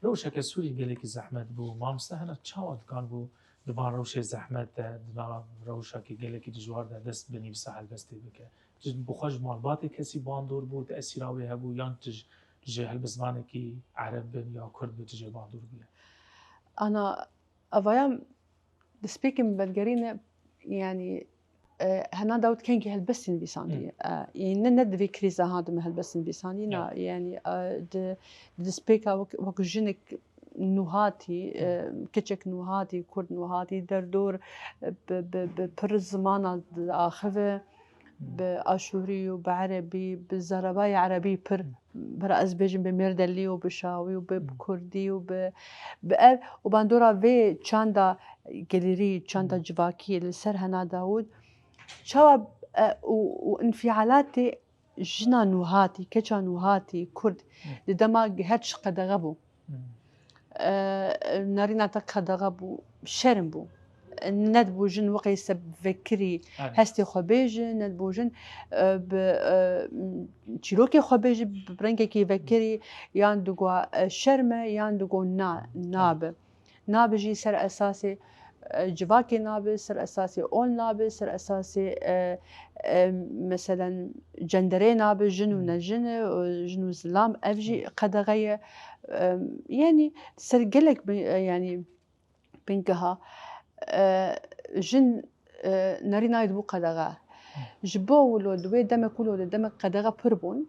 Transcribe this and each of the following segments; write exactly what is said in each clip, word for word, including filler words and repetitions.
Rewşeke Sûrî gelekî zehmet bû. Mamoste Hena çawa dikanibû di van rewşê zehmet de, di nav rewşekî gelekî dijwar de dest bi nivîsa helbestê bike? Ji, bi xwe ji malbatê kesî bandor bû, tesîra wê hebû, yan tu ji, ji helbestvanekî ereb bin ya kurd bi tu jê bandor bûye? Ana, evaya destpêkê min vegerîne, yanî, e, Hena Dawud kengî helbestî nivîsandî. E, yanî ne, ne di vê krîza ha dime helbestî nivîsandî, na, yanî, e, di, di destpêka wek, wek jinik nûhatî, e, keçek nûhatî, kurd nûhatî, derdor, e, bi, bi, bi pir zimana diaxive, bi aşûrî û bi erebî, bi zerevayê erebî pir, bira ez bêjim bi mêrdelî û bi şawî û bi, bi kurdî û bi, bi ev û bandora vê çanda gelêrî, çanda civakî li ser Hena Dawud, çawa, e, û, û înfialatê jina nûhatî, keça nûhatî, kurd, di dema her çi qedexe bû. E, nerîna te qedexe bû, şerm bû. Nedibû jin wexê se vekirî hestê xwe bêjin, nedibû jin, e, bi, e, çîrokê xwe bêjin, bi rengekî vekirî, yan digo, e, şerm e, yan digo na, nabe. Nabe jî ser esasê, e, civakê nabe, ser esasê ol nabe, ser esasê, e, e, meselen cenderê nabe, jin û ne jin, e, jin û zilam, ev jî qedexe ye. E, yanî ser gelek bi, e, yanî bingeha, e, jin, e, nerînayê dibû qedexe. Ji bo wilo di wê demek wilo de demek qedexe pir bûn,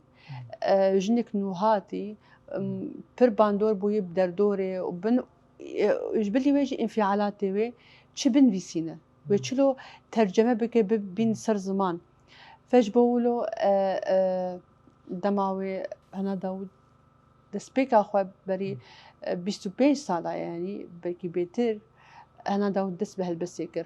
e, jinik nûhatî, em, pir bandor bûyî bi derdorê û bin, e, ji bilî wê jî înfialatê wê çi binivîsîne. Wê çilo terceme bike bi, bîn ser ziman. Fe ji bo wilo, e, e, dema wê Hena Dawud destpêka xwe berî, e, bîst û pênc sala, yanî belkî bêtir, Hena Dawud dest bi helbestê kir.